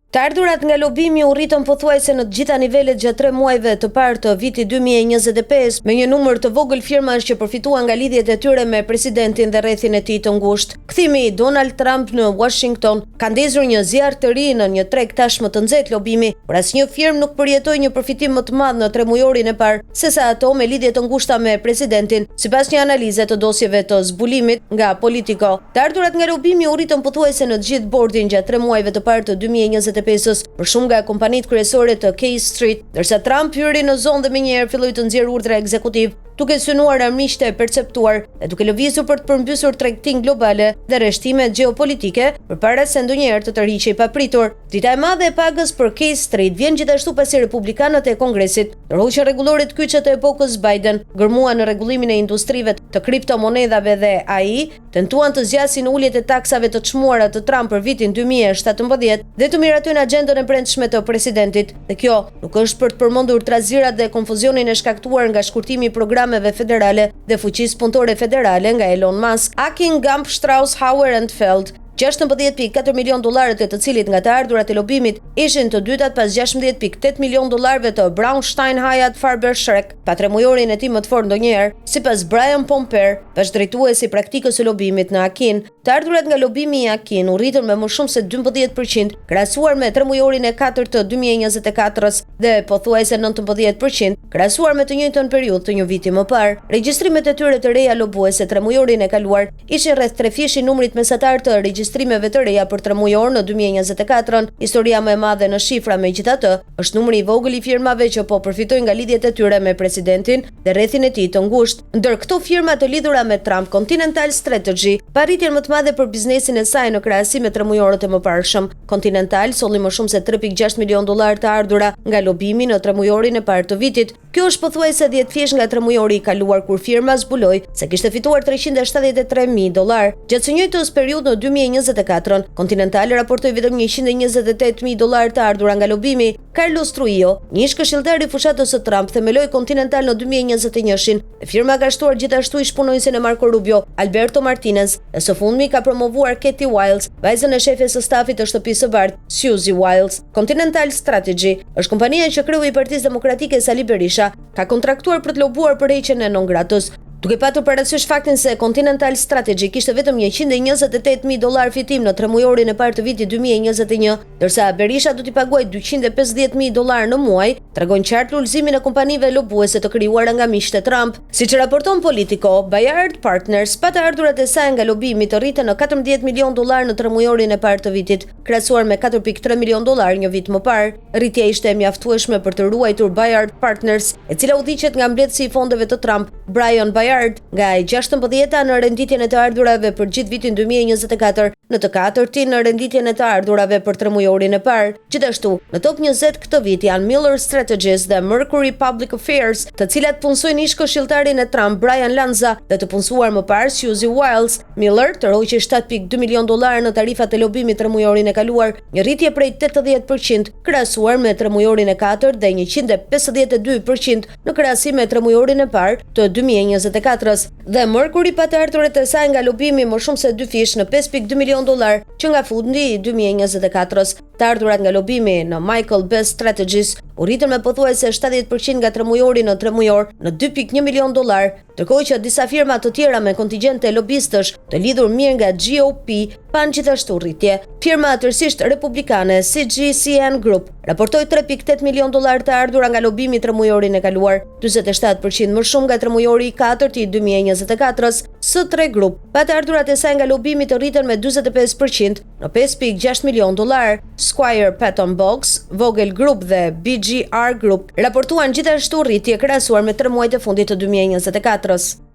Të ardhurat nga lobimi u rritën pothuajse në të gjitha nivelet gjatë tre muajve të parë të vitit 2025, me një numër të vogël firmash që përfituan nga lidhjet e tyre me presidentin dhe rrethin e tij të ngushtë. Kthimi i Donald Trump në Washington ka ndezur një zjarr të ri në një treg tashmë të nxehtë lobimi, por asnjë firmë nuk përjetoi një përfitim më të madh në tremujorin e parë sesa ato me lidhje të ngushta me presidentin, sipas një analize të dosjeve të zbulimit nga Politico. Të ardhurat nga lobimi u rritën pothuajse në të gjithë bordin gjatë tre muajve të parë të 2025-ës për shumë nga kompanitë kryesore të K Street, ndërsa Trump hyri në zonë dhe menjëherë filloi të nxjerrë urdhra ekzekutiv, duke synuar armiqtë e perceptuar dhe duke lëvizur për të përmbysur tregtinë globale dhe rreshtimet gjeopolitike përpara se ndonjëherë të tërhiqej papritur. Dita e madhe e pagës për K Street vjen gjithashtu pasi republikanët e Kongresit tërhoqën rregulloret kyçe të epokës Biden, gërmuan në rregullimin e industrive të kriptomonedhave dhe AI, tentuan të zgjasin uljet e taksave të çmuara të Trump për vitin 2017 dhe të miratojnë agjendën e brendshme të presidentit. Dhe kjo nuk është për të përmendur trazirat dhe konfuzionin e shkaktuar nga shkurtimi i programeve federale dhe fuqisë punëtore federale nga Elon Musk. Akin Gump Strauss Hauer and Feld 16.4 milion dollarët e të cilit nga të ardhurat e lobimit ishin të dytat pas 16.8 milion dollarëve të Brownstein Hyatt Farber Schreck, pa tremujorin e tij më të fortë ndonjëherë, sipas Brian Pomper, bashkëdrejtues i praktikës së lobimit në Akin. Të ardhurat nga lobimi i Akin u rritën me më shumë se 12% krahasuar me tremujorin e katërt të 2024-s dhe pothuajse 19% krahasuar me të njëjtën periudhë të një viti më parë. Regjistrimet e tyre të reja lobuese tremujorin e kaluar ishin rreth trefishi i numrit mesatar të regjistrimeve të reja për tremujor në 2024-ën. Historia më e madhe në shifra, megjithatë, është numri i vogël i firmave që po përfitojnë nga lidhjet e tyre me presidentin dhe rrethin e tij të ngushtë. Ndër këto firma të lidhura me Trump, Continental Strategy pa rritjen më të madhe për biznesin e saj në krahasim me tremujorët e mëparshëm. Continental solli më shumë se 3.6 milion dollar të ardhura nga lobimi në tremujorin e parë të vitit. Kjo është pothuajse 10 fish nga tremujori i kaluar kur firma zbuloi se kishte fituar 373.000 dollar. Gjatë së njëjtës periudhë në 2024, Continental raportoi vetëm 128.000 dollar të ardhura nga lobimi. Carlos Trujillo, një ish këshilltar i fushatës së Trump, themeloi Continental në 2021-shin. Dhe firma ka shtuar gjithashtu ish punonjësin e Marco Rubio, Alberto Martinez, dhe së fundmi ka promovuar Katie Wiles, vajzën e shefes së stafit të Shtëpisë së Bardhë, Susie Wiles. Continental Strategy është kompania që kreu i Partisë Demokratike Sali Berisha ka kontraktuar për të lobuar për heqjen e non gratës. Duke patur parasysh faktin se Continental Strategy kishte vetëm 128.000 dollar fitim në tremujorin e parë të vitit 2021, ndërsa Berisha do t'i paguajë 250.000 dollar në muaj, tregon qartë lulëzimin e kompanive lobuese të krijuara nga miqtë e Trump. Siç raporton Politico, Bayard Partners pa të ardhurat e saj nga lobimi të rriten në 14 milion dollar në tremujorin e parë të vitit, krahasuar me 4.3 milion dollar një vit më parë. Rritja ishte e mjaftueshme për të ruajtur Bayard Partners, e cila udhëhiqet nga mbledhësi i fondeve të Trump, Brian Bayard, nga e 16-ta në renditjen e të ardhurave për gjithë vitin 2024 në të katërtin në renditjen e të ardhurave për tremujorin e parë. Gjithashtu, në top 20 këtë vit janë Miller Strategies dhe Mercury Public Affairs, të cilat punësojnë ish këshilltarin e Trump, Brian Lanza, dhe të punësuar më parë Susie Wiles. Miller tërhoqi 7.2 milion dollar në tarifat e lobimit tremujorin e kaluar, një rritje prej 80% krahasuar me tremujorin e katërt dhe 152% në krahasim me tremujorin e parë të 2024-s. Dhe Mercury pa të ardhurat e saj nga lobimi më shumë se dy fish në 5.2 milion dollar që nga fundi i 2024-s. Të ardhurat nga lobimi në Michael Best Strategies u rritën me pothuajse 70% nga tremujori në tremujor në 2.1 milion dollar, ndërkohë që disa firma të tjera me kontingjente lobistësh të lidhur mirë nga GOP pan gjithashtu rritje. Firma tërësisht republikane CGCN Group raportoi 3.8 milion dollar të ardhura nga lobimi tremujorin e kaluar, 47% më shumë nga tremujori i katërt i 2024-s. S3 Group pa të ardhurat e saj nga lobimi të rriten me 45% në 5.6 milion dollar. Squire Patton Boggs, Vogel Group dhe BGR Group raportuan gjithashtu rritje krahasuar me tre muajt e fundit të 2024-s.